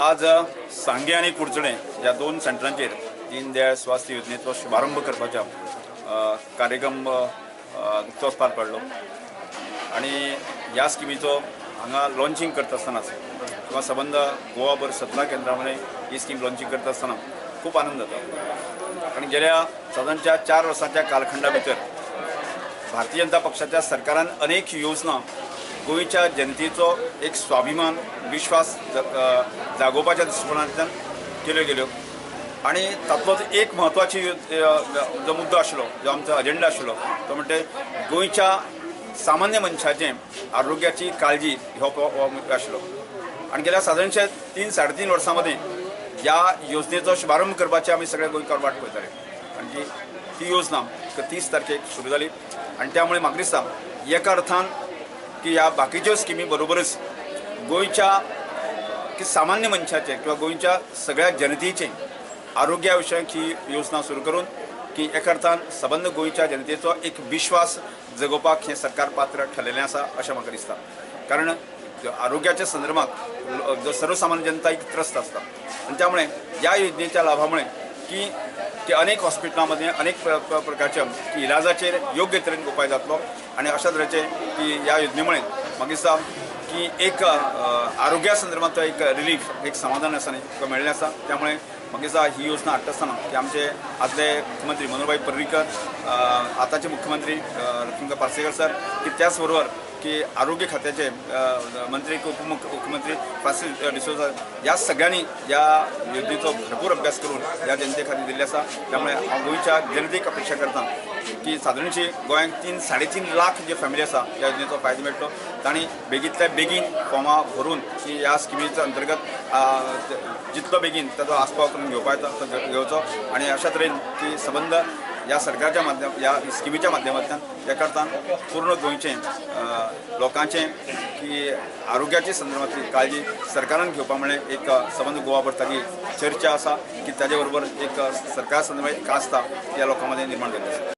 आज सांगे आनी कुडचडें ह्या दोन सेंटरांचेर दीनदयाळ स्वास्थ्य योजनेचो शुभारंभ करपाच्या कार्यक्रम नुकतोच पार पडलो आनी ह्या स्किमीचो हांगा लॉन्चिंग करता आसतनाच किंवा सबंद गोवाभर 17 केंद्रां ही स्कीम लॉन्चिंग करता आसतना खूब आनंद जाता। आनी गेल्या सादारणच्या 4 वर्सांच्या कालखंडा भितर भारतीय जनता पक्षाच्या सरकारान अनेक योजना गोंयच्या जनतेचो एक स्वाभिमान विश्वास जागोवपाच्या दृश्टिकोनांतल्यान केल्यो गेल्यो आनी तातूंतलोच एक म्हत्वाची जो मुद्दो आशिल्लो, जो आमचो अजेंडा आशिल्लो तो म्हणजे गोंयच्या सामान्य मनशाचें आरोग्याची काळजी हो मुद्दो आशिल्लो। आनी गेल्या सादारणशे 3-3.5 वर्सां मदीं ह्या योजनेचो शुभारंभ करपाची आमी सगळे गोंयकार वाट पळयताले आनी ती योजना 30 तारखेक सुरू जाली आनी त्यामुळे म्हाका दिसता एका अर्थान की ह्या बाकीच्यो स्किमी बरोबरच गोंयच्या की सामान्य मनशाचे किंवा गोंयच्या सगळ्या जनतेचे आरोग्या विशयक ही योजना सुरू करून की एका अर्थान सबंद गोंयच्या जनतेचो एक विश्वास जगोवपाक हें सरकार पात्र ठरलेलें आसा अशें म्हाका दिसता। कारण आरोग्याच्या संदर्भात जो सर्वसामान्य जनता एक त्रस्त आसता आनी त्यामुळे ह्या योजनेच्या लाभामुळे की की अनेक हॉस्पिटलांमध्ये अनेक प्रकारच्या की इलाजाचेर योग्य तरेन उपाय जातलो आनी अशा तरेचे की ह्या योजने मुळे म्हाका दिसता की एक आरोग्या संदर्भात एक रिलीफ, एक समाधान आसा न्ही मेळिल्लें आसा। त्यामुळे म्हाका दिसता ही योजना हाडटा आसतना की आमचे आदले मुख्यमंत्री मनोहरभाई पर्रीकर, आतांचे मुख्यमंत्री लक्ष्मीकांत पार्सेकर सर, की त्याच बरोबर की आरोग्य खात्याचे मंत्री उपमुख्यमंत्री फ्रांसीस डिसोजा ह्या सगळ्यांनी ह्या योजनेचो भरपूर अभ्यास करून ह्या जनते खातीर दिल्ले आसा। त्यामुळे हांव गोंयच्या जनतेक अपेक्षा करता की सादारणशी गोंयांत 3-3.5 लाख जे फॅमिली आसा ह्या योजनेचो फायदो मेळटलो, तांणी बेगींतल्या बेगीन फॉर्मां भरून की ह्या स्किमीच्या अंतर्गत जितलो बेगीन ताचो आस्पाव करून घेवपा येता तो घेवचो आनी अशा तरेन की सबंद ह्या सरकारच्या माध्यम ह्या स्किमीच्या माध्यमांतल्यान एका अर्थान पूर्ण गोंयचें लोकांचें की आरोग्याचे संदर्भातली काळजी सरकारान घेवपा म्हळ्यार एक सबंद गोवाभर ताची चर्चा आसा की ताजे बरोबर एक सरकार संदर्भात एक आस्था ह्या लोकां मदीं निर्माण जाल्ली आसा।